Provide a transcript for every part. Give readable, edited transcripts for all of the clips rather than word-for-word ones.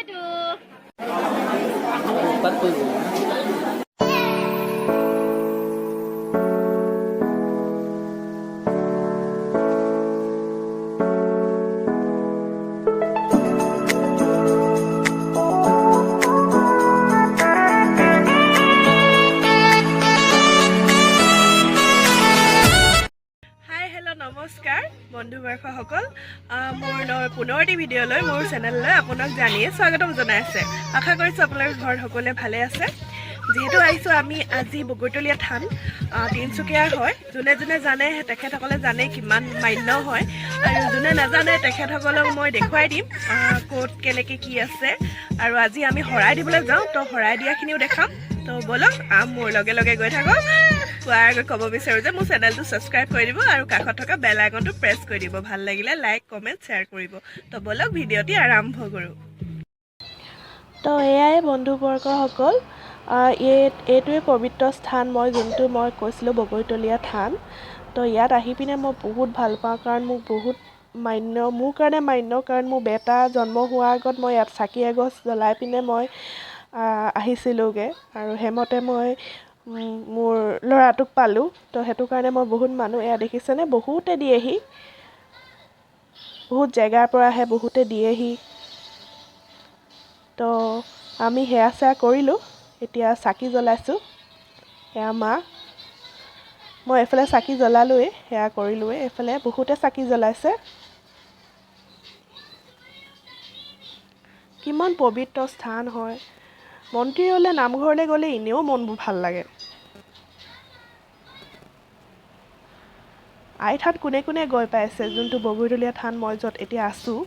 উৎপাত কৰিব। হাই, হেল্ল', নমস্কাৰ বন্ধুবৰ্গসকল। মোৰ পুনৰ এটি ভিডিঅ'লৈ, মোৰ চেনেললৈ আপোনাক জানিয়ে স্বাগতম জনাইছে। আশা কৰিছোঁ আপোনালোকৰ ঘৰত সকলোৱে ভালে আছে। যিহেতু আহিছোঁ আমি আজি বগৰীতলীয়া থান, তিনিচুকীয়াৰ হয়। যোনে যোনে জানে তেখেতসকলে জানে কিমান মান্য হয় আৰু যোনে নাজানে তেখেতসকলক মই দেখুৱাই দিম ক'ত কেনেকৈ কি আছে। আৰু আজি আমি শৰাই দিবলৈ যাওঁ, তো শৰাই দিয়াখিনিও দেখাম। তো ব'লক, মোৰ লগে লগে গৈ থাকক। কোৱাৰ আগত ক'ব বিচাৰোঁ যে মোৰ চেনেলটো ছাবস্ক্ৰাইব কৰি দিব আৰু কাষত থকা বেল আইকনটো প্ৰেছ কৰি দিব। ভাল লাগিলে লাইক, কমেণ্ট, শ্বেয়াৰ কৰিব। তো ব'লক, ভিডিঅ'টি আৰম্ভ কৰোঁ। তো এয়াই বন্ধুবৰ্গসকল, এইটোৱে পবিত্ৰ স্থান, মই যোনটো মই কৈছিলোঁ, বগৰীতলীয়া থান। তো ইয়াত আহি পিনে মই বহুত ভাল পাওঁ, কাৰণ মোক বহুত মান্য, মোৰ কাৰণে মান্য, কাৰণ মোৰ বেটা জন্ম হোৱাৰ আগত মই ইয়াত চাকি এগছ জ্বলাই পিনে মই আহিছিলোঁগৈ আৰু সেইমতে মই মোৰ ল'ৰাটোক পালোঁ। তো সেইটো কাৰণে মই বহুত মানুহ। এয়া দেখিছেনে, বহুতে দিয়েহি, বহুত জেগাৰ পৰা আহে, বহুতে দিয়েহি। তো আমি সেৱা চেৱা কৰিলোঁ, এতিয়া চাকি জ্বলাইছোঁ। এয়া মা, মই এইফালে চাকি জ্বলালোৱেই, সেয়া কৰিলোঁৱেই। এইফালে বহুতে চাকি জ্বলাইছে। কিমান পবিত্ৰ স্থান হয়। মন্দিৰলৈ, নামঘৰলৈ গ'লে এনেও মনবোৰ ভাল লাগে। আইথান কোনে কোনে গৈ পাইছে, যোনটো বগৰীতলীয়া থান, মই য'ত এতিয়া আছোঁ,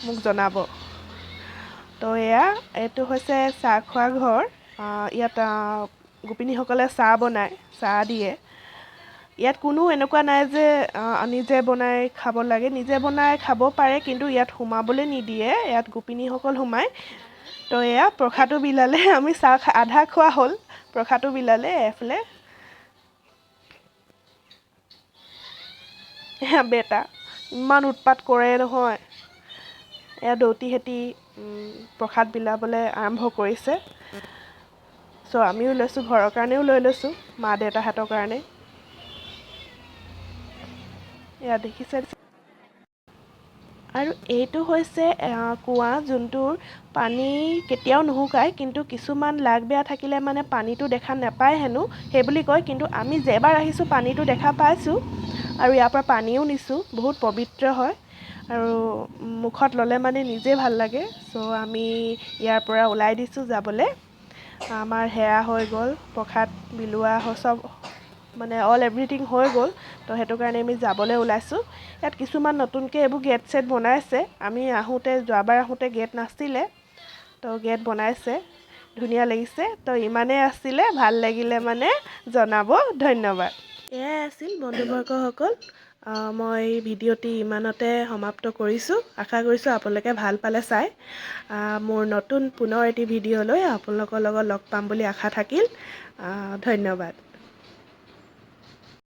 মোক জনাব। তো এয়া এইটো হৈছে চাহ খোৱা ঘৰ। ইয়াত গোপিনীসকলে চাহ বনায়, চাহ দিয়ে। ইয়াত কোনো এনেকুৱা নাই যে নিজে বনাই খাব লাগে। নিজে বনাই খাব পাৰে, কিন্তু ইয়াত সোমাবলৈ নিদিয়ে, ইয়াত গোপিনীসকল সোমায়। তো এয়া প্ৰসাদো বিলালে। আমি চাহ আধা খোৱা হ'ল, প্ৰসাদো বিলালে। এফালে এয়া বেটা ইমান উৎপাত কৰে নহয়। এয়া দৌতিহেঁতি প্ৰসাদ বিলাবলৈ আৰম্ভ কৰিছে। চ' আমিও লৈছোঁ, ঘৰৰ কাৰণেও লৈ লৈছোঁ, মা দেউতাহঁতৰ কাৰণে। এয়া দেখিছে। আৰু এইটো হৈছে কুঁৱা, যোনটোৰ পানী কেতিয়াও নুশুকায়, কিন্তু কিছুমান লাগ বেয়া থাকিলে মানে পানীটো দেখা নাপায় হেনো, সেই বুলি কয়। কিন্তু আমি যেইবাৰ আহিছোঁ পানীটো দেখা পাইছোঁ আৰু ইয়াৰ পৰা পানীও নিছোঁ। বহুত পবিত্ৰ হয় আৰু মুখত ল'লে মানে নিজে ভাল লাগে। চ' আমি ইয়াৰ পৰা ওলাই দিছোঁ যাবলৈ। আমাৰ সেৱা হৈ গ'ল, প্ৰসাদ বিলোৱা চব মানে অল এভৰিথিং হৈ গ'ল। তো সেইটো কাৰণে আমি যাবলৈ ওলাইছোঁ। ইয়াত কিছুমান নতুনকৈ এইবোৰ গেট চেট বনাইছে। আমি আহোঁতে, যোৱাবাৰ আহোঁতে গেট নাছিলে, তো গেট বনাইছে, ধুনীয়া লাগিছে। তো ইমানেই আছিলে, ভাল লাগিলে মানে জনাব। ধন্যবাদ। এয়াই আছিল বন্ধুবৰ্গসকল, মই ভিডিঅ'টি ইমানতে সমাপ্ত কৰিছোঁ। আশা কৰিছোঁ আপোনালোকে ভাল পালে চাই। মোৰ নতুন পুনৰ এটি ভিডিঅ' লৈ আপোনালোকৰ লগত লগ পাম বুলি আশা থাকিল। ধন্যবাদ।